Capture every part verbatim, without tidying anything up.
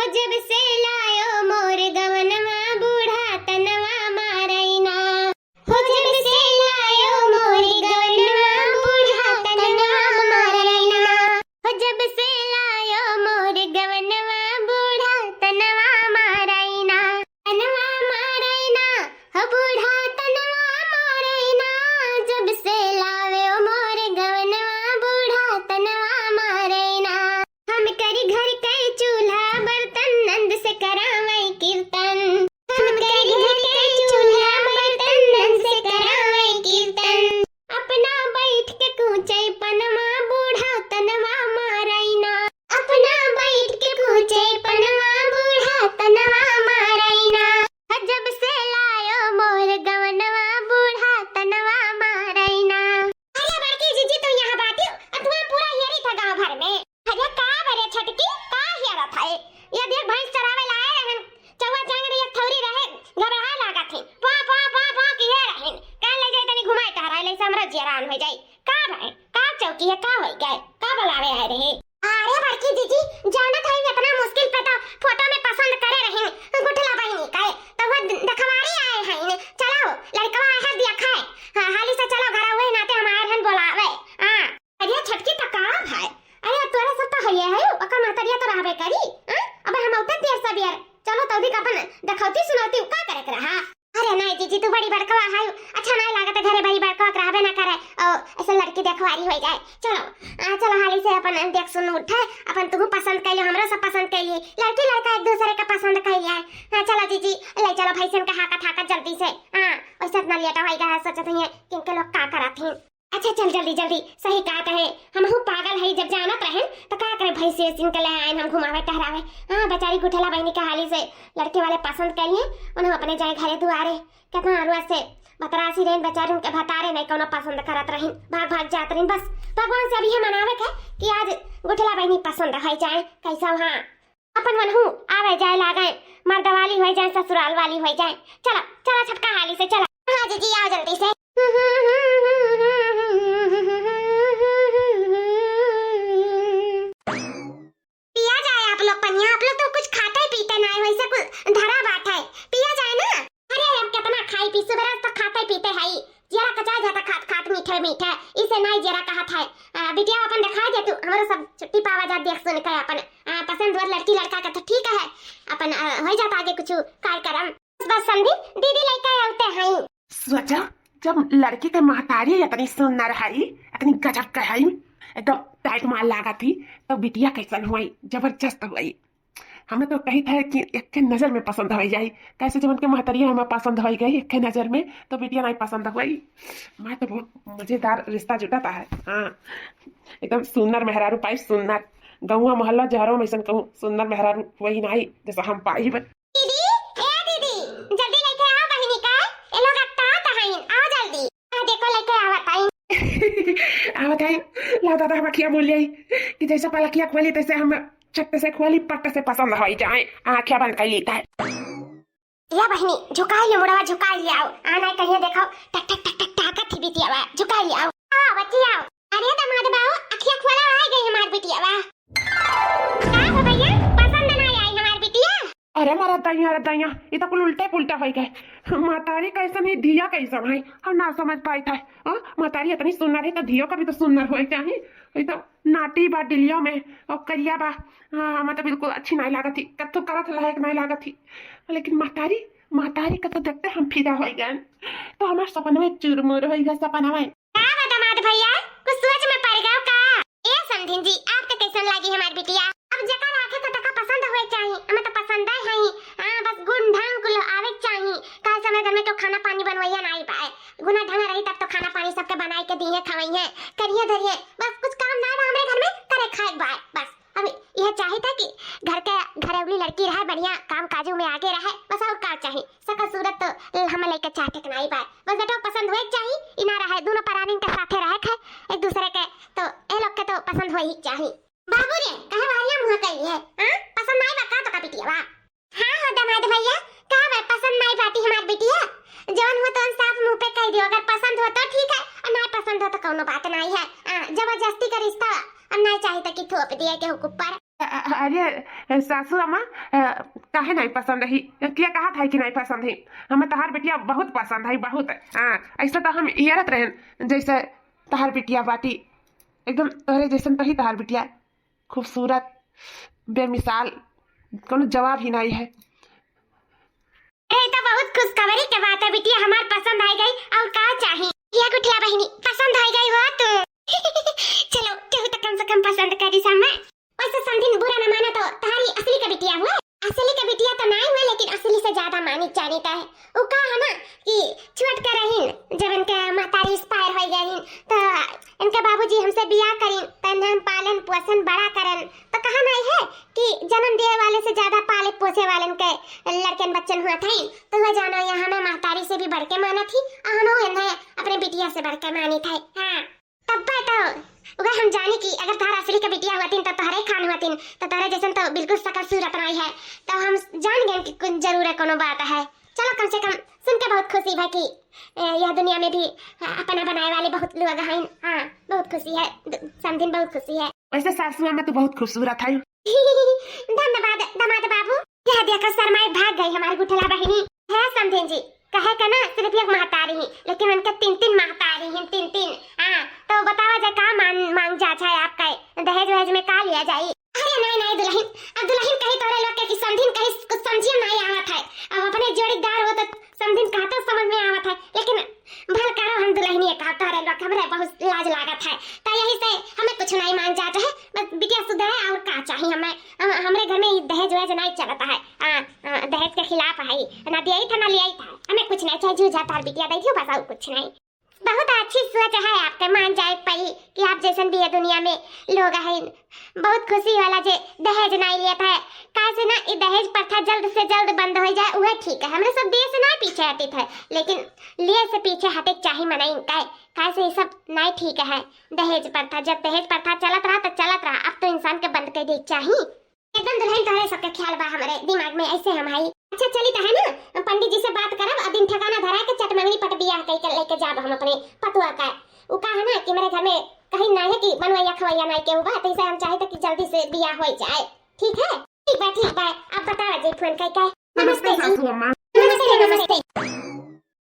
जब से लायो मोर गवनवा बूढ़ा तनवा मारैना। हो जब से लायो मोर गवनवा बूढ़ा तनवा मारैना। हो जब से लायो मोर गवनवा बूढ़ा तनवा मारैना। तनवा मारैना, हो बूढ़ा तनवा मारैना। जब से लावे ओ मोर गवनवा बूढ़ा तनवा मारैना। हम करी घर के चूल्हा बर्तन नंद से करावे कीर्तन। हम करी घर के चूल्हा बर्तन नंद से करावे कीर्तन। अपना बैठ के कूचे पनवा बूढ़ा तनवा मारैना। अपना बैठ के कूचे पनवा बूढ़ा तनवा मारैना। जब से लायो मोर गवनवा बूढ़ा तनवा मारैना। अरे बड़की जीजी तू यहाँ बाटी, अथवा पूरा हेरी था गाँव भर में। अरे का बरे छोटकी, का हेरत है? ये देख भैंस चरावे लाए रहन, चौवा चांगरी एक थौरी रहे, घबराए लागत है। पा, पा, पा, पा किहे रहन। कान ले जाए तनी घुमाए टहराए ले से हमरा जियरान हो जाई। का भाई, का चौकी है, का होई गए, का बुलावे आए रहे? अरे बड़की जीजी, जानत है इतना मुश्किल पे तो फोटो में पसंद करे रही गुठला बहिनी का, तो वो द-, दखवारी आए हैं। चलो, लड़कवा है दिया खाए। हाँ, हाली से चलो घर, वही नाते हम आए रहन बोलावे। हाँ। अरे छोटकी तो का भाई, अरे तोरे सब तो हइये है, ओकर महतरिया तो रहबे करी। हाँ? अबे हम उठे देर सबेर, चलो तौदी का अपन देखौती सुनौती का करे के रहा। अरे नहीं जीजी, तू बड़ी बड़कवा है, अच्छा नहीं लागत है घरे बड़ी बड़कवा के रहबे ना करे, ओ ऐसे लड़की देखवारी हो जाए। चलो, आ, चलो हाली से अपन देख सुन उठे, अपन तू पसंद कर लियो, हमरा सब पसंद कर लिए, लड़की लड़का एक दूसरे का पसंद कर लिया है। हाँ चलो जीजी, ले चलो भैंसन का हाकत हाकत जल्दी से। हाँ, वैसे इतना लेट होई गया है, सोचत है किनके लोग का करत हैं। अच्छा चल जल्दी जल्दी, सही कहत है, हमहू पागल है, जब जानत रहन तो का करे भैंस वैस इनके ले आए हम घुमावे टहरावे। हाँ बेचारी गुठला बहिनी के हाली से लड़के वाले पसंद करिए, उन्हें अपने जाए घरे दुआरे। कितना अरुआ से बतरासी रहन बेचारी, उनके भतारे नहीं कोनो पसंद करत रहिन, भाग भाग जात रहिन। बस भगवान से अब ये मनावे के कि आज गुठला बहिनी पसंद हो जाए, कैसा हो? हाँ। अपन मनहू आवे जाए लागे, मर्द वाली होई जाए, ससुराल वाली होई जाए। चला, चला छोटका हाली से चला। हाँ जीजी, आओ जल्दी से। पिया जाए आप लोग पनिया, आप लोग तो कुछ खाते पीते नाई, वैसे कुछ धरा बात है, पिया जाए ना। अरे हम कितना खाई पी, सुबह से तो खाते पीते है, जियरा कचा जाता खात खात मीठे मीठे, इसे नाई जियरा कहत है। आ, बिटिया अपन दिखाई दे तू, हमरो सब छुट्टी पावा जा, देख सुन के अपन, आ, पसंद हुआ लड़की लड़का के तो ठीक है, अपन, आ, हो जाता आगे कुछ कार्यक्रम। बस समधी, दीदी लइका आवते हैं। सोचा, जब लड़की के महतारी इतनी सुंदर है, इतनी गजब के है, एकदम टाइट माल लागत ही, तो बिटिया कैसन हुई, जबरदस्त हुई। हमें तो कही था कि एक नजर में पसंद हो जाई, कैसे जब उनके महतरिया हमें पसंद हो गई एक नजर में, तो बिटिया नहीं पसंद हुई। मैं तो बहुत मजेदार रिश्ता जुटाता है। हाँ, एकदम सुंदर मेहरारू पाई, सुंदर। गौवा मोहल्ला जहरो में ऐसन कहूँ सुंदर मेहरारू वही नहीं जैसा हम पाई। दीदी, ए दीदी, जल्दी लेके आओ बहिनी का, ये लोग अकतात हईन, आओ जल्दी। आ देखो लेके आवत हईन। आवत हईन, लाओ दादा हम अखिया मूल जाई कि जैसे पलकिया खोली तैसे हम चट्ट से खोली पट्ट से पसंद हो जाए, आँखें बंद कर लेता है। या बहिनी, झुकाई ले मुड़वा, झुकाई ले आओ, आना कहिए देखो, टक टक टक टक ताकत ही बिटिया बा, झुकाई ले आओ। आओ बच्ची आओ। अरे दामाद बाऊ, अखिया खोला, आ गई हमार बिटिया बा। का हो भैया, पसंद ना आई हमार बिटिया? अरे मारा दैया, अरे दैया, ये तो कुल उल्टे पुल्टा हो गए। महतारी कैसन है, धिया कैसन है, हम ना समझ पाई था। हाँ, महतारी इतनी सुंदर है तो धियो का भी तो सुंदर होए चाहिए। ये तो नाटी बा डिलियो में और करिया बा। हाँ, हमें तो बिल्कुल अच्छी नहीं लागत थी, कत्थो करत लायक नहीं लागत थी। लेकिन महतारी, महतारी का तो देखते हम फिदा हो गए, तो हमार सपनवे चूरमूर हो गए, सपनवे। का बा दामाद भैया, कुछ सोच में पड़ गयो का? ए समधिन जी, आपके कैसन लागी हमार बिटिया? अब जेकर आँखें से तका पसंद होए चाही, हमें तो पसंद है ही। हाँ, बस गुण ढंग कुल आवे चाही। काहे से हमारे घर में तो खाना पानी बनवैया ना आई पाए। गुना ढंग रही तब तो खाना पानी सबके बनाए के दिए खवैया, करिए धरिए। बस कुछ काम ना बा हमरे घर में, करे खाए के बाय। बस अब यह चाही था कि घर के घरेलू लड़की रहे, बढ़िया काम काजू में आगे रहे, बस और का चाही। सकल सूरत तो हमें लेके चाहते के नाई बा, बस बेटो पसंद हुए के चाही, ई ना रहे दोनों परानिन के साथे रहे खे एक दूसरे के, तो ए लोग के तो पसंद हो ही चाही। बाबू रे, कहे वारिया मुँह कही है, हाँ? पसंद नाई बा का तो का बिटिया बा? हाँ हो दामाद भैया, का बा पसंद नाई बाटी हमार बिटिया? जौन हो तो साफ मुँह पे कह दियो, अगर पसंद हो तो ठीक है, और नाई पसंद हो तो कौनो बात नाई है। हाँ, जबरदस्ती का रिश्ता अब नाई चाही तो कि थोप दिए के हुकुम पर। अ-, अ-, अरे सासू अम्मा, अ, काहे नाहीं पसंद ही? के कहत है कि नाहीं पसंद ही? हमें तोहार बिटिया बहुत पसंद है, बहुत। हाँ, ऐसे तो हम हेरत रहेन जैसे तोहार बिटिया बाटी, एकदम तोहरे जैसन तो ही तोहार बिटिया, खूबसूरत, बेमिसाल, कोनो जवाब ही नाहीं है। अरे, ई तो बहुत खुशखबरी के बात है बिटिया, हमार पसंद आ गई, और का चाही? ये गुठला बहिनी, पसंद आ गई हो तू। चलो, केहू तो कम से कम पसंद करी समय। वैसे समधिन बुरा न माना तो तोहारी असली का बिटिया हुआ। असली का बिटिया तो नाहीं हुआ, लेकिन असली से ज्यादा मानी जानी तो है। उ का है ना कि छोट के रहीन, जब इनके महतारी expire हो गईन, तो इनके बाबूजी हमसे बियाह करीन, तो इन्हें हम पालन पोषण बड़ा करन, तो कहा नाहीं है कि जन्म दिए वाले से ज्यादा पाले पोसे वालन के लड़कन बच्चन हुआ थे, तो वह जानो, यहाँ हमें महतारी से भी बढ़ के मानत ही, और हम इन्हें अपने बिटिया से बढ़ के मानी थे। हाँ, तब तो उगा हम जानी कि अगर तोहरा असली के बिटिया हुआतीन, तो तोहरे खान हुआतीन, तो तोहरे जैसन तो बिल्कुल शकल सूरत नाहीं है, तो हम जान गए कि कुछ जरूर है, कोनो बात है। चलो, कम से कम सुन के बहुत खुशी भा कि, ए, यह दुनिया में भी, अ, अपना बनाए वाले बहुत लोग हैं। हाँ, बहुत खुशी है, द-, समधिन बहुत खुशी है। वैसे सासू अम्मा तो बहुत खूबसूरत है। धन्यवाद दामाद बाबू। यह देखो शर्माई भाग गई हमारी गुठला बहिनी। है समधिन जी, कहे के ना सिर्फ एक महतारी ही, लेकिन उनके तीन तीन महतारी ही, तीन तीन। हाँ, तो बतावा जाए का मान, मांग जात है आपका, दहेज वहेज में का लिया जाई? अरे नाहीं, नाहीं दुलहिन, अब दुलहिन कही तोहरे लोग के कि समधिन कही कुछ समझिए नाहीं आवत है। अब अपने जोड़ीदार हो तो समधिन कहते समझ में आवत है, लेकिन भल करो हम दुलहिनिए कहा तोहरे लोग, हमरे बहुत लाज लागत है। तो यही से हमें कुछ नाहीं मांग जात है, बस बिटिया सुधा है और का चाही हमें। हम, हमरे घर में ई दहेज वहेज नाहीं चलत है। हाँ, हाँ, दहेज के खिलाफ है, ना दियाई था ना लियाई था, हमें कुछ नाहीं चाही, जूझा तोहार बिटिया दे दियो बस, और कुछ नाहीं। बहुत अच्छी सोच है आपके, मान जाए पड़ी कि आप जैसन भी ये दुनिया में लोग हैं। बहुत खुशी वाला जे दहेज नाहीं लेत है, काहे से ना ई दहेज प्रथा जल्द से जल्द बंद हो जाए, वह ठीक है। हमरे सब दिए से ना पीछे हटित है, लेकिन लिए से पीछे हटे के चाही मनई का, काहे से ये सब नाहीं ठीक है। दहेज प्रथा, जब दहेज प्रथा चलत रहा तो चलत रहा, अब तो इंसान के बंद कर दे के चाही। एकदम दुलहिन तोहरे सबके ख्याल बा हमरे दिमाग में, ऐसे हम हई। अच्छा चली त है ना, पंडित जी से बात करब, अ दिन ठिकाना धरा के चटमंगनी पट बियाह कई के लेके जाब हम अपने पतुआ का। उ का है ना कि मेरे घर में कहीं ना है कि बनवैया खवैया नाहीं केहू बा, तो इसे हम चाहे तो कि जल्दी से बियाह हो जाए। ठीक है, ठीक बा, ठीक बा। आप बतावा जी फोन कई के। नमस्ते नमस्ते जी। सासू अम्मा। नमस्ते, नमस्ते।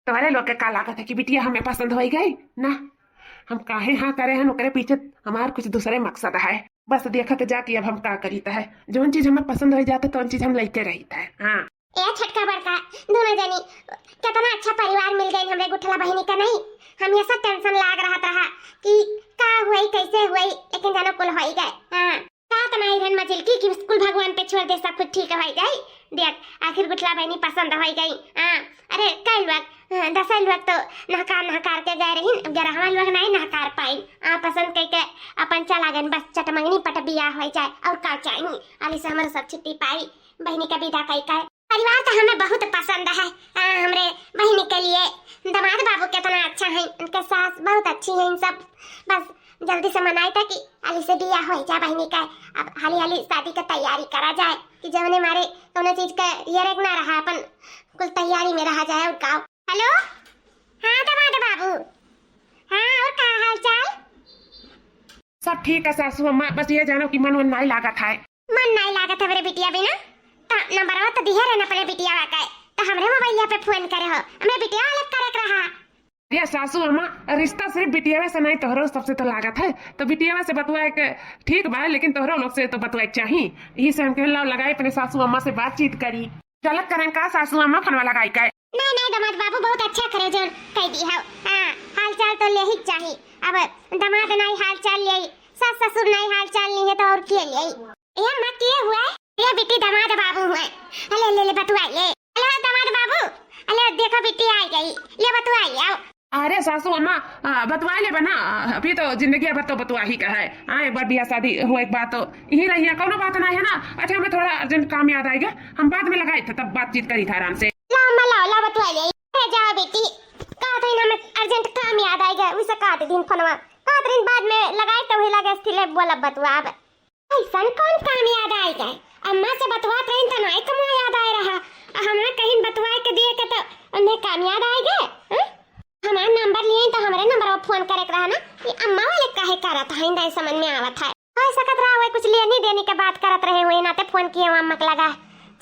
तोहरे लोग के का लागत है कि बिटिया हमें पसंद हो गई ना? हम काहे हाँ करे हैं, ओकरे पीछे हमार कुछ दूसरे मकसद है। बस देखत जा कि अब हम का करीत है। जौन चीज हमें पसंद हो जाते, तौन चीज हम लेके रहीत है। हाँ। ए छोटका बड़का दोनों जनी, कितना अच्छा परिवार मिल गए हमरे गुठला बहिनी का, नहीं? हमेशा tension लाग रहत रहा कि का हुई, कैसे हुई, लेकिन जानो कुल होई गए। हाँ। का त नाहीं रहन मझिलकी कि कुल भगवान पे छोड़ दे, सब कुछ ठीक हो जाई। देख, आखिर गुठला बहिनी पसंद हो गई। हाँ, अरे, कई लोग, हाँ, दसई लोग तो नहकार नहकार के गए रही, ग्यारहवा लोग नाहीं नहकार पाई। हाँ, पसंद कई के अपन चला गए, बस चटमंगनी पट बियाह हो जाए, और का चाहिए? आली से हमारे सब छुट्टी पाई, बहिनी का विदा कई के। परिवार तो हमें बहुत पसंद है। हाँ, हमरे बहिनी के लिए दामाद बाबू कितना अच्छा है, उनके सास बहुत अच्छी है, इन सब। बस जल्दी से मनाई था कि हाली से बियाह हो जा बहिनी का, अब हाली हाली शादी का तैयारी करा जाए कि जवने मारे कोनो चीज का ये रख ना रहा, अपन कुल तैयारी में रहा जाए। और का? हेलो, हाँ दामाद बाबू, हाँ, और का हाल चाल? सब ठीक है सासू अम्मा, बस ये जानो कि मन वन नाहीं लागत है। मन नाहीं लागत है मेरे बिटिया बिना? त नंबरवा तो दिहे रहन अपने बिटिया का, त हमरे मोबाइलिया पे फोन करे हो, हमरे बिटिया वाले पे करे के रहा। अरे सासू अम्मा, रिश्ता सिर्फ बिटियावे से नाहीं, तोहरो सबसे तो लागत है, तो बिटियावे से बतवाए के ठीक बा, लेकिन तोहरो लोग से तो बतवाए के चाही। यही से हम कहन लाओ लगाई अपने सासू अम्मा से बातचीत करी। गलत करें का सासू अम्मा फोनवा लगाई के? नाहीं, नाहीं दामाद बाबू, बहुत अच्छा करे जौन कह दी हो। हाँ, हाल चाल तो ले ही के चाही। अब दामाद नाहीं हाल चाल ले, सास ससुर नाहीं हाल चाल ले, तो और के ले? ए अम्मा, के हुआ? ए बेटी, दामाद बाबू हुए। अले, ले, ले, बतुआ ले। हेलो, दामाद बाबू। अले, देखो, बेटी आ गई। ले, बतुआ ले, आओ। अरे, सासू अम्मा, आ, बतुआ ले बना। अभी तो जिंदगी भर तो बतुआ ही का है। हाँ, एक बार बियाह शादी हुआ, एक बात तो यही रही है, कोनो बात ना है ना। अच्छा, हमें थोड़ा urgent काम याद आएगा, हम बाद में लगाए थे, तब बातचीत करी था आराम से। ला अम्मा, ला, ला, बतुआ ले। अरे, जाओ बेटी, का तो हमें urgent काम याद आएगा, उसे काट दिन फोनवा। का तो दिन बाद में लगाए तो वही लगे, स्थिर बोला बतुआ अब। ऐसन कौन काम याद आइ गए? अम्मा से बतवात रहिन त नाई कमवा याद आए रहा। आ हमरा कहिन बतवाए के दिए के त उन्हें काम याद आइ गए? हैं? हमार नंबर लिए त हमरे नंबर पर फोन करे के रहा ना। ये अम्मा वाले काहे करत हैं, नहीं समझ में आवत है। हो सके कतरा हुए कुछ लेनी देनी के बात करत रहे हुए, नाते फोन किए हुआ अम्मा के लगा।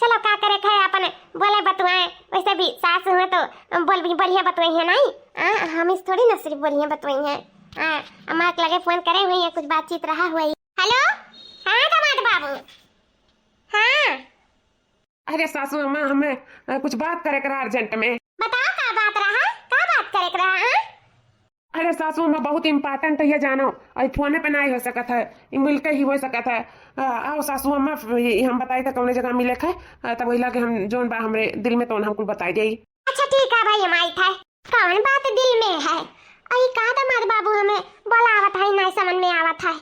चलो का करे खाए, अपन बोले बतुआए, वैसे भी सास हुए तो बोल भी बढ़िया बतुआई है नहीं। आ, हम इस थोड़ी ना सिर्फ बोलिए बतुआई है। आ, अम्मा के लगे फोन करे हुए हैं, कुछ बातचीत रहा हुआ है। हेलो, हाँ दामाद बाबू, हाँ। अरे सासू अम्मा, हमें, अ, कुछ बात करे के रहा अर्जेंट में। बताओ का बात रहा, का बात करे के रहा, हाँ? अरे सासू अम्मा, बहुत इम्पोर्टेंट है, ये जानो, अई फोने पे नाई हो सकत है, ई मिलके ही हो सकत है। अ, आओ सासू अम्मा, फ-, ई हम बताई था कौने जगह मिले के, अ, तब वही लगे हम जोन बा हमरे दिल में तो हम कुल बताई देई। अच्छा ठीक है भाई, हम आई था। कौन बात दिल में है? अई का दामाद बाबू हमें बोलावत है, नाई समझ में आवत है।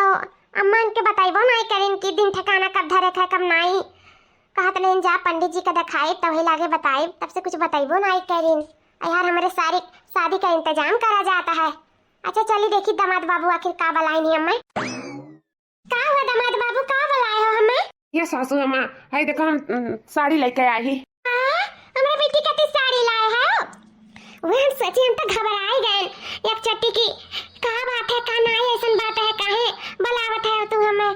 आओ, अम्मा इनके बताइबो नाई करिन कि दिन ठिकाना कब धरे के है, कब नाई। कहत लेन जा पंडित जी का देखाइब, तब वही लागे बताइब, तब से कुछ बताइबो नाई करिन। आ यार, हमरे सारी शादी का इंतजाम करा जाता है। अच्छा चली देखी दामाद बाबू आखिर का बलाइन ही अम्मा। का हुआ दामाद बाबू, का बलाए हो हमें? ये सासू अम्मा, हाय देखो हम, उम, साड़ी लेके आई ही। हाँ, हमरे बेटी खातिर साड़ी लाए हो? वह हम सोचे हम तो घबराई गए एक चट्टी की। का बात है, का नाई ऐसन बात है, काहे बलावत है तू हमें?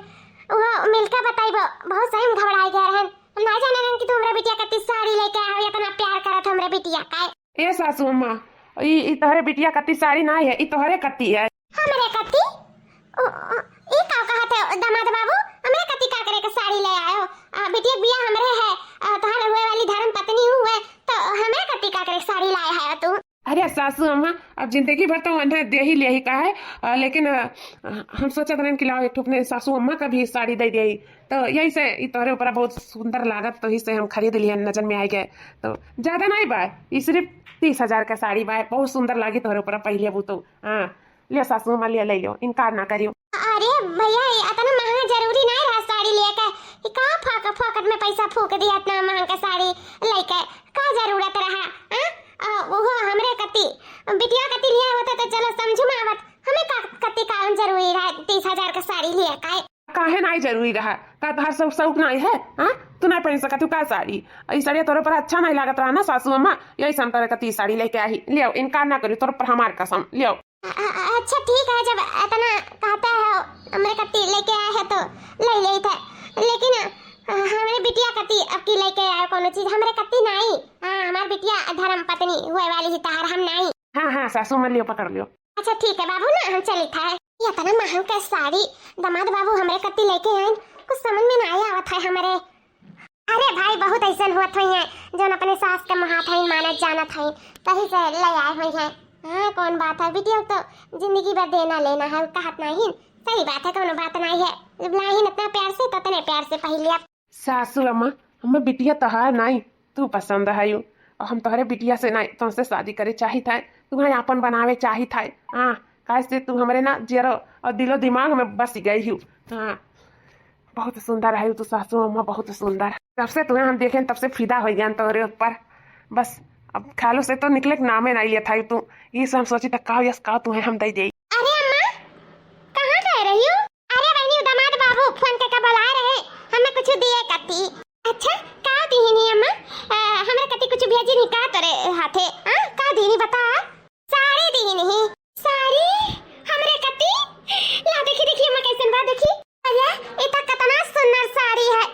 वो मिलके बताइबो, बहुत सही हम घबराई गए रहन। हम ना जाने रहन कि तू हमरे बिटिया खातिर साड़ी लेके आए हो, इतना प्यार करत हो हमरे बिटिया का। ए सासू अम्मा, ई, ई तोहरे बिटिया कत्ती साड़ी नाई है, ई तोहरे कत्ती है। हमरे कत्ती? ओ, ओ, ई का कहत है दामाद बाबू? हमरे कत्ती का करे के साड़ी ले आए हो? आ, बिटिया के बियाह हमरे है, आ, तोहर हुए वाली धर्म पत्नी हूँ हुए, तो हमरे कत्ती का करे के साड़ी लाए है तू? अरे सासू अम्मा, अब जिंदगी भर तो उन्हें दे ही ले ही का है, आ, लेकिन, आ, हम सोचत रहन कि लाओ एक ठो अपने सासू अम्मा का भी साड़ी दे दे। तो यही से ई तोहरे ऊपर बहुत सुंदर लागत, तो ही से हम खरीद लिया, नजर में आई गए। तो ज्यादा नहीं बा, ई सिर्फ तीस हजार का साड़ी बा, बहुत सुंदर लागी तोहरे ऊपर पहले वो तो। हाँ, ले सासू अम्मा, ले, ले लो, इनकार ना करियो। अरे भैया, ये इतना महंगा जरूरी नहीं रहा साड़ी लेके, ये का फोक-, फोकट में पैसा फूक दिया इतना महंगा साड़ी लेके, का जरूरत रहा? हाँ? आ, वो हमरे कत्ती, बिटिया कत्ती लिया होता तो चलो समझू में आवत, हमें का कत्ती का जरूरी रहा तीस हजार का साड़ी लिया का? काहे नाई जरूरी रहा? का तोहार शौक, शौक नाई है? हाँ? तू नाई पहन सकत हूँ का साड़ी? ई साड़ी तोरे पर अच्छा नाई लागत रहा ना सासू अम्मा, यही से हम तोरे कत्ती साड़ी लेके आई। लियो, इनकार ना करी, तोरे पर हमार कसम। लियो। अ-, अ-, अच्छा ठीक है, जब इतना कहते हो हमरे कत्ती लेके आए हैं तो ले लेते, लेकिन, अ, हमरे बिटिया कत्ती अब की लेके आए कोनो चीज, हमरे कत्ती नाई। हाँ, हमार बिटिया धर्म पत्नी हुए वाली ही तहार, हम नाई। हाँ, हाँ, सासू अम्मा लियो, पकड़ लियो। अच्छा ठीक है बाबू ना, हम चलित है। ये इतना महंग के साड़ी दामाद बाबू हमरे कत्ती लेके आइन, कुछ समझ में नाई आवत है हमरे। अरे भाई, बहुत ऐसन होत हुई हैं, जौन अपने सास के महात हैं, मानत जानत हैं, तही से ले आए हुई हैं। हाँ, कौन बात है, बिटिया तो जिंदगी भर देना लेना है, कहत नहीं। सही बात है, कोनो बात नहीं है। जब लाइन इतना प्यार से, तो इतने प्यार से पहले अब। सासू अम्मा, हमें बिटिया तोहार नाई, तू पसंद है यू। और हम तोहरे बिटिया से नाई, तुमसे शादी करे चाहित है, तुम्हें आपन बनावे चाहित है। हाँ, काहे से तू हमरे ना जियरो और दिलो दिमाग में बस गई हूँ। हाँ, बहुत सुंदर है तू सासू अम्मा, बहुत सुंदर। जब से तुम्हें हम देखें तब से फिदा हो गया तोरे ऊपर। बस अब ख्यालों से तो निकले के नामे नहीं लेत है तू। ये से हम सोची तक का यस का तुम्हें हम दे दे। अरे अम्मा, कहाँ गए रही हो? अरे बहनी, दामाद बाबू फोन करके बुला रहे, हमें कुछ दिए कत्ती। अच्छा, का दीनी अम्मा? अ, हमरे कत्ती कुछ भेजी नहीं का तोरे हाथे? हाँ, का दीनी बता? साड़ी दीनी। साड़ी? हमरे कत्ती? ला देखी, देखी अम्मा कैसन बा, देखी। अरे, ये तो कितना सुंदर साड़ी है।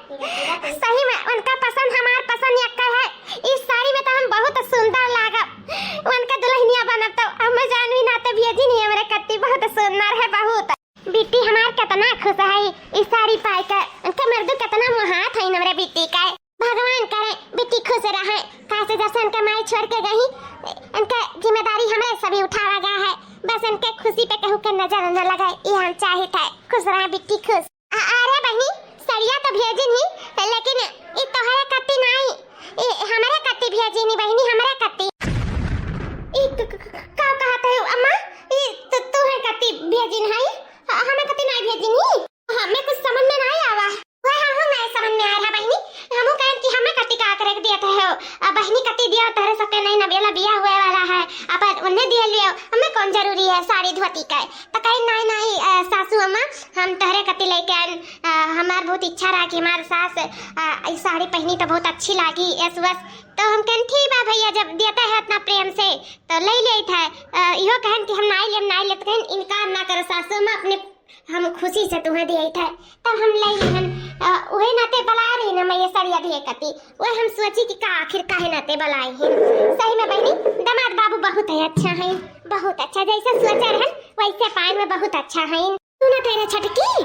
सही में उनका पसंद हमार पसंद यक्का है। इस साड़ी में तो हम बहुत सुंदर लागब। उनका दुल्हनिया बनब तो हम जान भी ना तो भेजी नहीं हमरे कत्ती, बहुत सुंदर है, बहुत। बिट्टी हमार कितना खुश है ई साड़ी पाए के, उनके मर्दू कितना मोहात है हमरे बिट्टी का। भगवान करे बिट्टी खुश रहे, काहे से जैसे उनके माई छोड़ के गई, उनके जिम्मेदारी हमरे सभी उठावा गया है। बस उनके खुशी पे कहू के नजर न लगे, ये हम चाहित है। खुश रहे बिट्टी, खुश। अ-, अरे बहिनी, सड़िया तो भेजिन ही, लेकिन ई तोहरे कत्ती नाई, ई हमरे कत्ती भेजिन ही बहिनी, हमरे कत्ती। ई क-, क-, क-, का कहत है अम्मा? ई त-, तोहरे कत्ती भेजिन है, ह-, हमें कत्ती नाई भेजिन ही? हमें कुछ समझ में नाई आवा। वह हमहू नाई समझ में आए रहा बहिनी, हमहू कहन कि हमें कत्ती का करे के दियत है हो, अब बहिनी कत्ती दिया तोहरे सबके नहीं नबेला बिया हुए वाला है, अपन उन्हें दिया लियो, हमें कौन जरूरी है साड़ी धोती का? तो कही, "नहीं, नहीं, अ, सासू अम्मा, हम तोहरे कत्ती लेके आए, अ, हमार बहुत इच्छा रहा कि हमार सास, अ, ई साड़ी पहनी तो बहुत अच्छी लागी, यस वस।" तो हम कहन, "ठीक बा भैया, जब देता है इतना प्रेम से, तो ले लेत है।" अ, इहो कहन कि "हम नाई लेम, नाई लेत," कहन, "इनकार ना करो सासू अम्मा, अपने हम खुशी से तुहें दिए थे, तब हम ले हन। अ, उहे नाते बला रही ना मैं ये सड़िया दिए कती। वह हम सोची कि का आखिर काहे नाते बलाई है। सही में बहनी, दामाद बाबू बहुत है अच्छा है, बहुत अच्छा, जैसे सोचा रहन वैसे पाए में बहुत अच्छा है। सुना तेरे छटकी,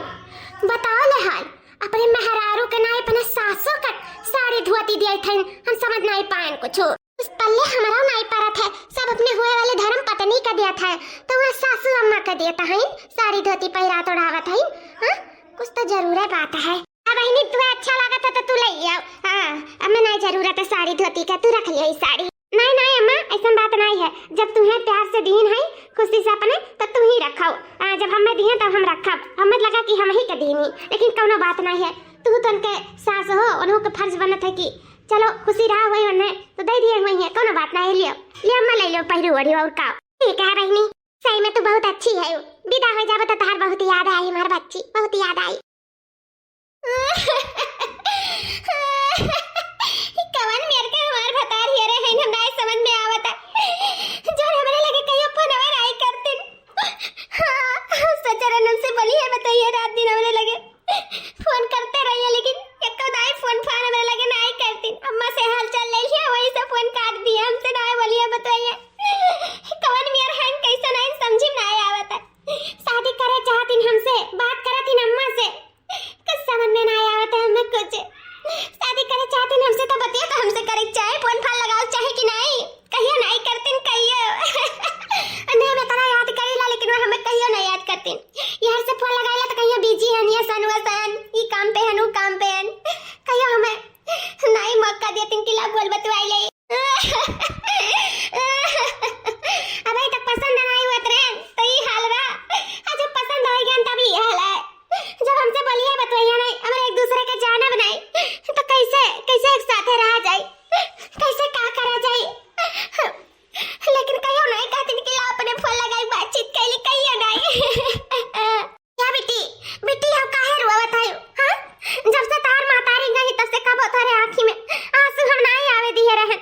बताओ ले हाल, अपने मेहरारू के नाई अपने सासू का साड़ी धोती दिए थे, हम समझ नहीं पाएन कुछ। उस पल्ले हमारा नाई परत है, सब अपने हुए वाले धर्म पत्नी का दिया था, तो वह सासू अम्मा का देता है साड़ी धोती पहिरा तो उड़ावत है। हाँ, कुछ तो जरूर है बात है। अब बहनी, तुहे अच्छा लागत है तो तू ले आओ। हाँ, अब मैं नहीं जरूरत है साड़ी धोती का, तू रख लिया ई साड़ी। नहीं, नहीं अम्मा, ऐसन बात नहीं है। जब तुम्हें प्यार से दीन है, खुशी से अपने, तब तुम ही रखो। आ, जब हमें दिए तब हम रखब। हमें लगा कि हम ही के दीनी, लेकिन कौनो बात नहीं है। तू तो उनके सास हो, उन्हों के फर्ज बनत है कि चलो खुशी रहा हुई उन्हें, तो दे दिए हुई है, कौनो बात नहीं। लियो, लियो अम्मा, ले लो पहिरू ओढ़ी और का। ठीक है बहनी, सही में तू बहुत अच्छी है। विदा हो जाबो तो तहार बहुत याद आई, हमार बच्ची, बहुत याद आई। कवन मेर के हमार भतार हियरे हैं, हमरा ई समझ में आवता। जो हमरे लगे कहियो फोनवा नाई करतिन। हाँ, सचरन हमसे बोली है, बताइए, रात दिन हमरे लगे फोन करते रहिए, लेकिन एको दाई फोन फान हमरे लगे नाई करतिन। अम्मा से हाल चाल ले लिया, वहीं से फोन काट दिया, हमसे नाई बोलिए, बताइए। कवन मेर हैं, कैसे नाई समझी में नाई आवता। शादी करे चाहतिन हमसे, बात करतिन अम्मा से, कुछ समझ में नाई आवत है हमें कुछ। शादी करे चाहतिन हमसे तो बतिया तो हमसे करे चाहे, फोन फान लगाओ चाहे कि नाई, कहियो नाई करतिन कहियो। अंधे में तना याद करीला, लेकिन वो हमें कहियो नाई याद करतिन। यार से फोन लगाइला तो कहियो बिजी हन, ये सन वो सन, ई काम पे हन, ऊ काम पे हन, कहियो हमें नाई मौका देतिन कि ला बोल बतवाई ले। अबे तक पसंद नाई हुआ तरे, तो ई हाल बा। आ, जब पसंद होई गया, तब ई हाल है। जब हमसे बोलिए बतवैया नहीं, हमरे एक दूसरे के जानब नहीं, तो कैसे, कैसे एक साथे रहा जाए, कैसे का करा जाए? लेकिन कहियो नहीं कहतिन कि ला अपने फोन लगाई, बातचीत कैली, कहियो नहीं। क्या बिट्टी, बिट्टी, हम काहे रोवत है? हाँ, जब से तार महतारी गई, तब से कबो तोरे आँखी में आँसू हम नाई आवे दिए रहन,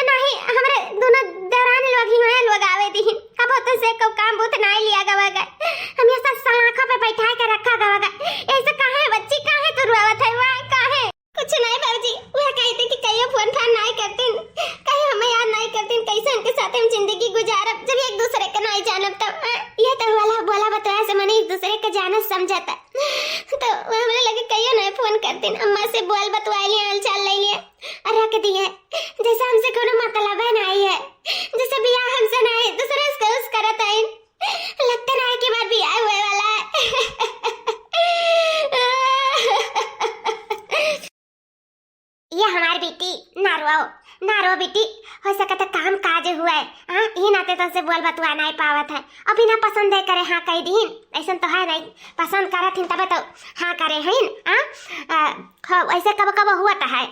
नाई हमरे दोनों देवरानी लोग ही हैं, लोग आवे दिहिन। कबो तो से को काम बूत नाई लिया गवा गए, हम ये सब सलाखों पे बैठा के रखा गवा गए। ऐसे काहे बच्ची, काहे तू रोवत है? वाह, काहे? कुछ नहीं बाबूजी, वह कहते कि कहियो फोन फान नाई करतिन, कहियो हमें याद नाई करतिन, कैसे उनके साथ हम जिंदगी गुजारब जब एक दूसरे के नाई जानब तब। हाँ, यह तो वाला बोला बतवाए से मने एक दूसरे के जानत समझता। तो वो हमरे लगे कहियो नहीं फोन करतिन, अम्मा से बोल बतवाए लिए, हाल चाल ले लिए और रख दिए, जैसे हमसे कोनो मतलब है नाई है, जैसे बियाह हमसे नाई, दूसरे से उस करत है, लगता नाई कि बार बियाह हुए वाला है। ये हमार बेटी, ना रोओ, ना रो बेटी। हो सकत है काम काज हुआ है, हाँ, ई नाते तो से बोल बतुआ नहीं पावत है। अब बिना पसंद है करे हाँ कह दीन, ऐसन तो है नहीं। पसंद करत हिन तबे तो हाँ करे हैं, हाँ। आ, हो, ऐसे कब कब हुआ तो है,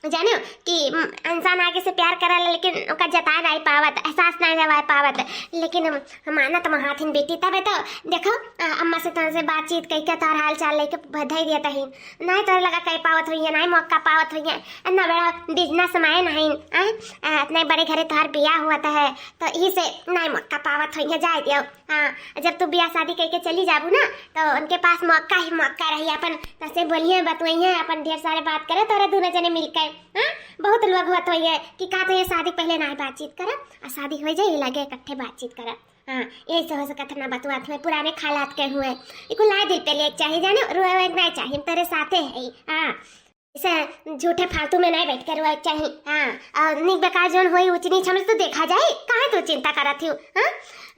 जानियो कि, उम, इंसान आगे से प्यार करल, लेकिन ओका जता नहीं पावत, एहसास नहीं जता पावत। लेकिन हम, हम मानत महाथिन बेटी, तबे तो देखो, आ, अम्मा से तोहसे बातचीत कई के तोहर हाल चाल लेके बधाई देता ही। नाहीं तोहरे लगा कह पावत होइहैं, नाहीं मौका पावत होइहैं। इतना बड़ा बिजनेस माइन हईन, आय? आ, इतने बड़े घरे तोहार बियाह हुआ है, तो यही से नाहीं मौका पावत होइहैं, जाए दियो। हाँ, जब तू बियाह शादी करके चली जाबू ना, तो उनके पास मौका ही मौका रही, अपन तसे बोलिहैं, बतुआइहैं, अपन ढेर सारे बात करे, तोहरे दोनों जने मिलकर, हाँ? बहुत लोग होत होइहैं कि का तो ये शादी पहले नाहीं बातचीत करब, और शादी हो जाए, लगे इकट्ठे बातचीत करब। हाँ, यही से हो सकत है ना बतुआत हुए, पुराने खालात के हुए। इको लाए दिल पे ले चाहिए, जाने, रोए वोए के नाहीं चाहिए, हम तेरे साथे है। हाँ, इसे झूठे फालतू में नाहीं बैठ के रोए चाहिए। हाँ, और निक बेकार जोन होई, ऊंच नीच हमरे तो देखा जाए, काहे तू चिंता करत हियो? हाँ,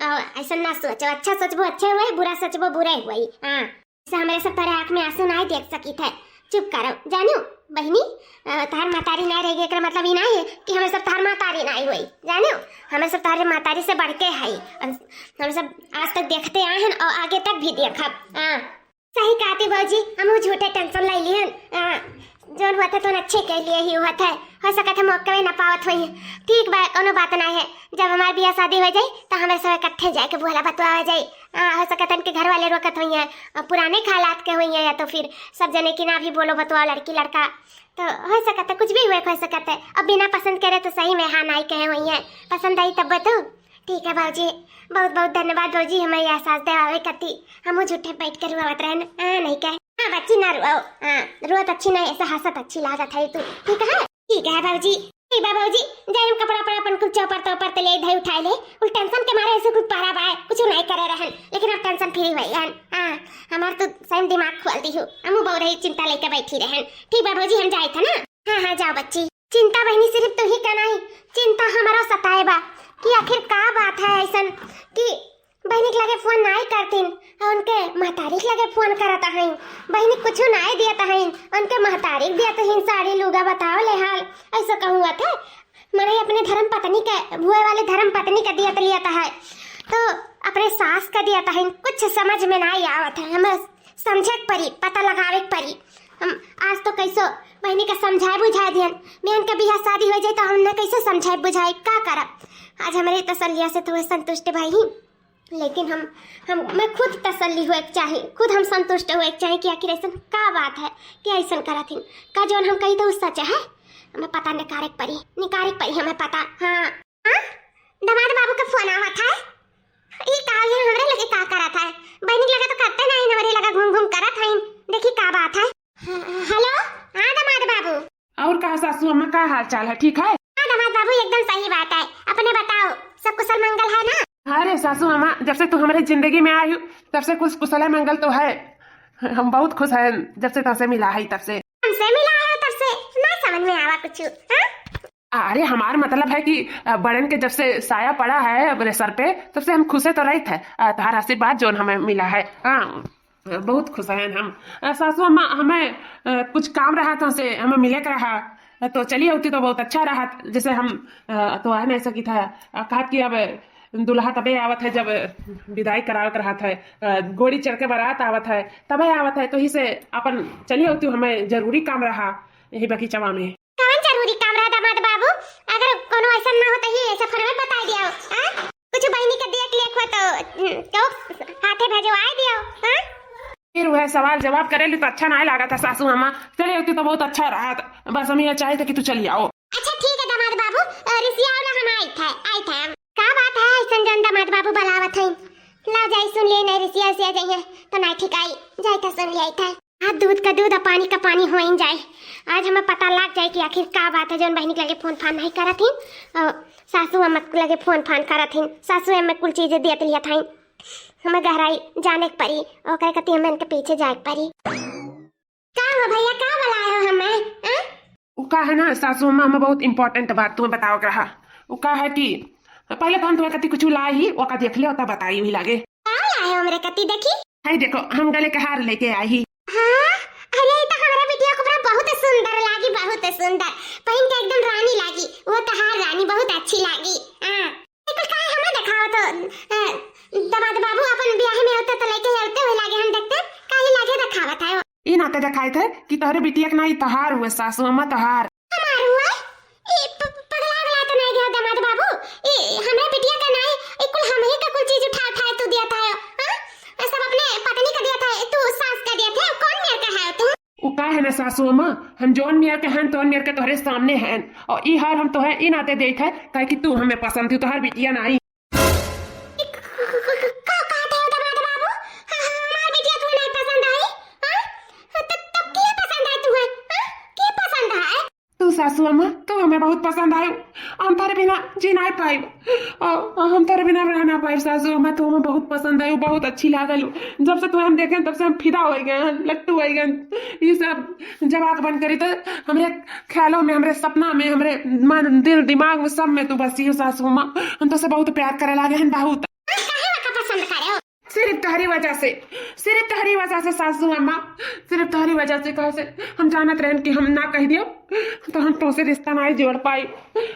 और ऐसा ना सोचो, अच्छा सोचबो अच्छे हुए, बुरा सोचबो बुरे हुए। हाँ, इसे हमरे सब तेरे आँख में आंसू नाहीं देख सकी थे। चुप करो, जानियो बहिनी, अ, तोहार महतारी नाहीं रहेगी, एकरा मतलब ई नाहीं है कि हमरे सब तोहार महतारी नाहीं होई, जानियो, हमरे सब तोहार महतारी से बढ़ के है। और हमरे सब आज तक देखते आए हैं और आगे तक भी देखब। हाँ, सही कहती भौजी, हम झूठे टेंशन ले लिहन। हाँ, जोन हुआ था तो अच्छे के लिए ही हुआ था, हो सकत है मौका में ना पावत होई। ठीक बा, कोनो बात नाहीं है, जब हमार बियाह शादी हो जाए तो हमरे सब इकट्ठे जाके बोला बतुआ हो जाए। हाँ, हो सकत है इनके घर वाले रोकत होइहैं, और पुराने खालात के होइहैं, या तो फिर सब जने की ना भी बोलो बतुआ, लड़की लड़का, तो हो सकत है कुछ भी हुए, हो सकत है। अब बिना पसंद करे तो सही में हाँ नाहीं कहे होइहैं, पसंद आई तब तो। ठीक है भौजी, बहुत बहुत धन्यवाद भौजी, हमें एहसास देवावे खातिर। हमहू झूठे बैठ के रुआवत रहन, हाँ, नहीं कहे। हाँ बच्ची, ना रुआओ, हाँ, रुआत अच्छी नहीं, ऐसे हंसत अच्छी लागत है तू, ठीक है? ठीक है भौजी। ठीक बा भौजी, जाए हम कपड़ा उपड़ा अपन कुल चौपर तौपर ते ले धई उठाए ले। कुल टेंशन के मारे ऐसे कुल पहरा बाय, कुछ नहीं करे रहन, लेकिन अब टेंशन फ्री हुई हन। हाँ, हमार तो सही दिमाग खोल दी हूँ, हमहू बहुत रही चिंता लेके बैठी रहन। ठीक बा भौजी, हम जाए थे ना। हाँ हाँ, जाओ बच्ची। चिंता बहिनी सिर्फ तू ही का नहीं, चिंता हमारा सताए बा कि आखिर का बात है ऐसन कि बहिनी के लगे फोन नाई करतीन, और उनके महतारी के लगे फोन करत हईन। बहिनी कुछ नाई दियत हईन, उनके महतारी के दियत हईन साड़ी लुगा बताओ ले हाल। ऐसा कहूँ थे, मने अपने धर्म पत्नी के, भुए वाले धर्म पत्नी के दियत लियत है, तो अपने सास के दियत हईन। कुछ समझ में नाई आवत है, हमें समझे के परी, पता लगावे के परी। हम आज तो कैसो बहिनी के समझाए बुझाए दियन, बिहान के बियाह शादी हो जाए तो हमने कैसे समझाए बुझाए, का करब? आज हमारे तसल्लिया से तो संतुष्ट भाई ही, लेकिन हम, हम, मैं खुद तसल्ली हुए के चाही, खुद हम संतुष्ट हुए के चाही कि आखिर ऐसन का बात है, क्या ऐसन करत हिन, का जौन हम कही तो उ सच है? हमें पता निकारे के परी, निकारे के परी हमें पता। हाँ, हाँ, दामाद बाबू का फोन आवत है। ई का, ये हमरे लगे का करत है? बहिनी के लगे तो करते नहीं, हमरे लगे घूम घूम करत है। देखी का बात है। ह-, हेलो, हाँ दामाद बाबू। और कहा सासू अम्मा, का हाल चाल है, ठीक है? हाँ दामाद बाबू, एकदम सही बात है, अपने बताओ, सब कुशल मंगल है ना? अरे सासू अम्मा, जब से तू हमारे जिंदगी में आई हो, तब से कुछ कुशल मंगल तो है। हम बहुत खुश हैं, जब से तुमसे मिला है तब से। हमसे मिला है तब से ना समझ में आवा कुछ, हाँ? अरे हमार मतलब है कि, अ, बड़न के जब से साया पड़ा है अपने सर पे, तब से हम खुशे तो रहित है। अ, तोहार आशीर्वाद जोन हमें मिला है, हाँ, बहुत खुश हैं हम। अ, सासू अम्मा, हमें, अ, कुछ काम रहा था से हमें मिले के रहा, तो चली होती तो बहुत अच्छा रहा। जैसे हम, अ, तो है ना ऐसा की था, अ, कहा कि अब दुल्हा तबे आवत है जब विदाई करावत रहत है, अ, घोड़ी चढ़ के बारात आवत है, तबे आवत है, तो ही से अपन चली होती, हमें जरूरी काम रहा यही बगीचवा में। कवन जरूरी काम रहा दामाद बाबू? अगर कोनो ऐसा ना हो तो ही ऐसा फोन में बता दियो, हाँ? कुछ बहिनी के देख लेख हो तो, हम्म, तो हाथे भेजवाए दियो, हाँ? फिर वह सवाल जवाब करे ली तो अच्छा ना लागत है सासू अम्मा। चली होती तो बहुत अच्छा रहा। बस हम ये चाहते कि तू चली आओ। अच्छा ठीक है दामाद बाबू, अ, रिसियाओ ना, हम आइत है, आइत है हम। का बात है ऐसन जौन दामाद बाबू बुलावत हैं? लाओ जाई सुन लिए, नहीं रिसिया उसिया जाइए तो नहीं ठीक आई, जाइत है सुन लिए आइत है। आज दूध का दूध और पानी का पानी होइन जाए। आज हमें पता लाग जाए कि आखिर का बात है, जौन बहिनी के लगे फोन फान नहीं करत हिन और सासू अम्मा के लगे फोन फान करत हिन। सासू अम्मा कुल चीजें दियत लिया था, हमें गहराई जाने के परी, ओकरे कती हमें इनके पीछे जाए के परी। का हो भैया, का बुलाए हो हमें, हाँ? वो का है ना सासू अम्मा, हमें बहुत इंपॉर्टेंट बात तुम्हें बताओ के रहा। वो का है कि पहले तो हम तुम्हें कती कुछ लाई ही, वो का देख ले, तब बताई हुई लागे। का लाए हो हमरे कती, देखी? हाय देखो, हम गले के हार लेके आई ही। हाँ, अरे, ये तो हमारा बिटिया को पूरा बहुत सुंदर लागी, बहुत सुंदर। पहन के एकदम रानी लागी, वो तो हार रानी बहुत अच्छी लागी। हाँ। ये कुल काहे हमें दिखाओ तो, अ, दामाद बाबू अपन ब्याह में होते तो लेके होते हुए लागे हम देखते, काहे लागे दिखावत है। ई नाते दिखाइत है कि तोहरे बिटिया के ना, ई तोहार हुए सासू अम्मा, तोहार। हमार हुए? ई प-, पगला गला तो नहीं गया दामाद बाबू? ई हमरा बिटिया का नहीं, ई कुल हम ही का कुल चीज उठा उठा तू दिया था, हाँ? ये सब अपने पत्नी का दिया था, तू सास का दिया था, कौन मेर का है तू? वो का है ना सासू अम्मा, हम जौन मेर के हैं, तौन मेर के तोहरे सामने हैं, और ई हार हम तोहे ई नाते देत है, काहे कि तू हमें पसंद थी, तोहार बिटिया नहीं। का, का, का कहते हो दामाद बाबू? हाँ, हाँ, हमार बिटिया तुम्हें नहीं पसंद आई? हाँ? तो तब के पसंद आई तुम्हें? हाँ? के पसंद है? तू सासू अम्मा, तू हमें बहुत पसंद आयो। हम तोरे बिना जी नहीं पाई। और हम तोरे बिना रह ना पाई सासू अम्मा, तू हमें बहुत पसंद आयो, बहुत अच्छी लागल। जब से तुम्हें हम देखे तब से हम फिदा हो गए हैं, लट्टू हो गए हैं। ये सब जब आँख बंद करी तो हमरे ख्यालों में, हमरे सपना में, हमरे मन, दिल, दिमाग में, सब में तू बसी हो सासू अम्मा। हम तोसे बहुत प्यार करे लागे हैं, बहुत। हम काहे ओका पसंद करे हो? सिर्फ तोहरी वजह से, सिर्फ तोहरी वजह से सासू अम्मा, सिर्फ तोहरी वजह से। कहे से हम जानत रहन कि हम ना कह दियो तो हम तोसे रिश्ता नहीं जोड़ पाई।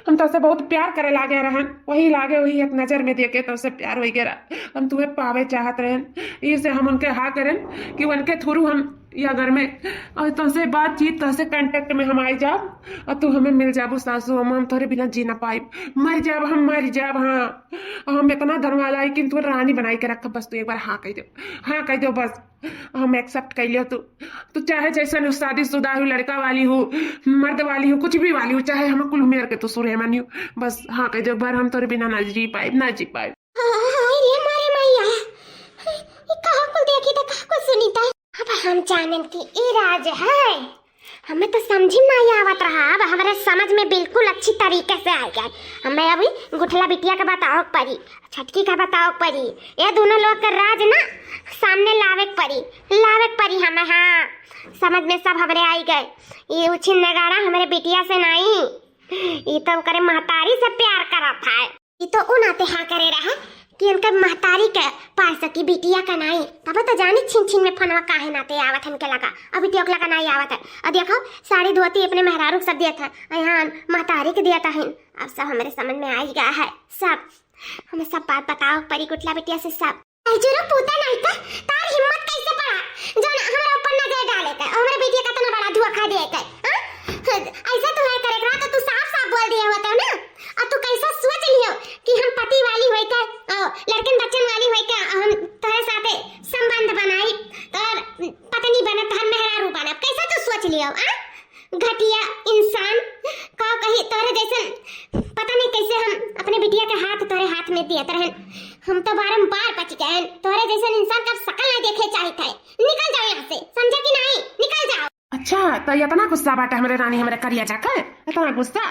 हम तोसे बहुत प्यार करे लागे रहन, वही लागे वही एक नजर में देखे तोसे प्यार हो गया। हम तुम्हें पावे चाहत रहन, इसे हम उनके हाँ करन कि उनके through हम या घर में, और तोहसे बातचीत, तोहसे contact में हम आई जाब, और तू हमें मिल जाबू सासू अम्मा, हम तोहरे बिना जी ना पाइब, मर जाब हम, मर जाब। हाँ, और हम इतना धन वाला है कि तू रानी बनाई के रख, बस तू एक बार हाँ कह दो, हाँ कह दो बस, हम accept कर लियो। तू, तू चाहे जैसन शादीशुदा हो, लड़का वाली हो, मर्द वाली हो, कुछ भी वाली हो, चाहे हम कुल मेर के तू सुरे मानियो, बस हाँ कह दो एक बार, हम तोहरे बिना ना जी पाइब, ना जी पाइब। हाय रे मारे मैया, ई कहाँ कुल देखी त कहाँ कुल सुनी त। अब हम जानन कि ई राज है, हमें तो समझी में नहीं आवत रहा, अब हमारे समझ में बिल्कुल अच्छी तरीके से आ गया। हमें अभी गुठला बिटिया के बताओ के परी, छटकी का बताओ के परी, ये दोनों लोग के राज ना सामने लावे के परी, लावे के परी हमें। हाँ, समझ में सब हमरे आई गए। ये उछिन नगाड़ा हमरे बिटिया से नहीं, ये तो ओकरे महतारी से प्यार करत है। ई तो उ नाते हाँ करे रहा कि इनकर महतारी के पास की बिटिया का नाई, तब तो जानी छिन छिन में फोनवा काहे नाते आवत हमके लगा, अभी तो ओकला का नाई आवत है। और देखो, साड़ी धोती अपने मेहरारू के सब दिया था, और यहाँ महतारी के दिया था हिन। अब सब हमरे समझ में आई गया है सब, हमें सब बात बताओ परी गुठला बिटिया से सब। अरे जुरो पूता नहीं का, तार हिम्मत कैसे पड़ा जौन हमरा ऊपर नजर डाले के, हमरे बिटिया का इतना बड़ा धोखा दे के, हाँ? ऐसा तुम्हारे करे के रहा तो तू साफ साफ बोल दिया होता ना। और तू कैसा सोच लियो कि हम पति वाली होई के, अ, लड़कन बच्चन वाली होई के हम तोहरे साथे संबंध बनाई, तोहर पत्नी बनब, तोहर मेहरारू बनब, कैसा तू सोच लियो, आ? घटिया इंसान, का कही तोहरे जैसन, पता नहीं कैसे हम अपने बिटिया के हाथ तोहरे हाथ में दियत रहन। हम तो बारंबार बच गए, तोहरे जैसन इंसान का अब शकल नहीं देखे चाहित है। निकल जाओ यहाँ से, समझा कि नहीं? निकल जाओ। अच्छा, तो इतना गुस्सा बाटे हमरे रानी, हमरे करिया जाकर इतना गुस्सा?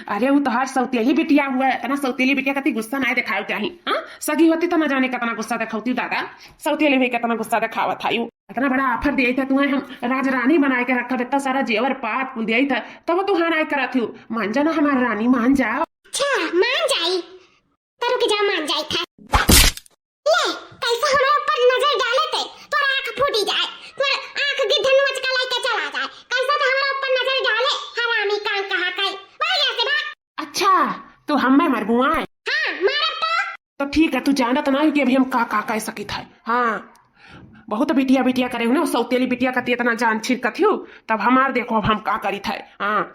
अरे, वो तोहार सौतेली बिटिया हुआ है, इतना सौतेली बिटिया कती गुस्सा ना दिखावे चाही। हाँ, सगी होती तो ना जाने कितना गुस्सा दिखावती दादा, सौतेली भी कितना गुस्सा दिखावत है। इतना बड़ा offer दिया था तुम्हें, हम राजरानी बनाए के रखा, इतना सारा जेवर पात कुल दिया था, तब तू हाँ नाई करत हो। मान जा ना हमार रानी, मान जा। अच्छा, मान जाई, तो रुक जा, मान जाई था। ले, कैसा हमरा ऊपर नजर डाले ते, तोर आँख फूटी जाए, तोर आँख गिद्धन मचका लेके चला जाए, कैसा तो हमरा ऊपर नजर डाले, हरामी कान कहाँ कई, भाग यहाँ से, भाग। अच्छा, तू हमें मरबुआए? हाँ, मारब तो। तो ठीक है, तू जानत ना कि अभी हम का का कह सकित है। हाँ, बहुत बिटिया बिटिया करे हो ना, सौतेली बिटिया कती इतना जान छिड़कत हो, तब हमार देखो अब हम का करित है। हाँ,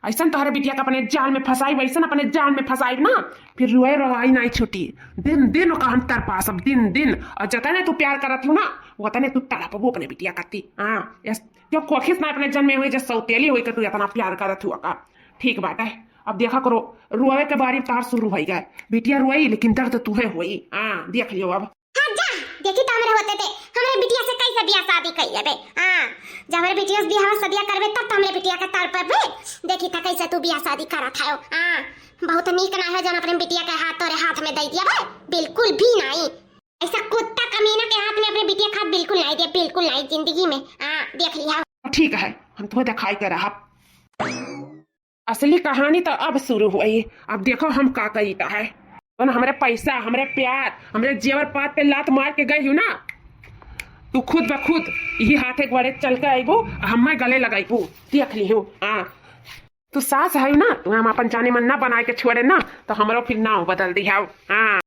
ऐसन तोहरे बिटिया का अपने जाल में फंसाई, वैसन अपने जाल में फंसाई ना, फिर रोए रोवाई नहीं छूटी। दिन दिन ओका हम तरपासब, दिन दिन। और जतने तू प्यार करत हो ना, वतने तू तड़पबू अपने बिटिया कती। हाँ, यस, क्यों कोखिस ना अपने जन्मे हुए, जब सौतेली हुई के तू इतना प्यार करत हुआ का। ठीक बात है, अब देखा करो, रोवे के बारी तार शुरू होई गए। बिटिया रोई, लेकिन दर्द तुहे होई। हाँ, देख लियो अब। हाँ, जा, देखी तो हमरे होते थे, हमरे बिटिया से कैसे बियाह शादी कई लेबे। हाँ, जब हमरे बिटिया से बियाह शादिया करबे, तब तो हमरे बिटिया के तड़पबे। देखी तो कैसे तू बियाह शादी करत है। हाँ, बहुत नीक ना है जौन अपने बिटिया के हाथ तोरे हाथ में दे दिया बे, बिल्कुल भी नहीं। ऐसा कुत्ता कमीना के हाथ में अपने बिटिया के हाथ बिल्कुल नहीं दे, बिल्कुल नहीं, जिंदगी में। हाँ, देख लिया। ठीक है, हम तुम्हें दिखाई के रहा। असली कहानी तो अब शुरू हुई। अब देखो हम का करीता है। जौन हमरे पैसा, हमरे प्यार, हमरे जेवर पात पे लात मार के गई हो ना, तू खुद ब खुद यही हाथे गोड़े चल के अइबू, हमें गले लगइबू। देख लिहू। हाँ, तू सास है ना, तू हम अपन जाने मन ना बनाए के छोड़े ना, तो हमरो फिर नाव बदल दिहाऊ। हाँ।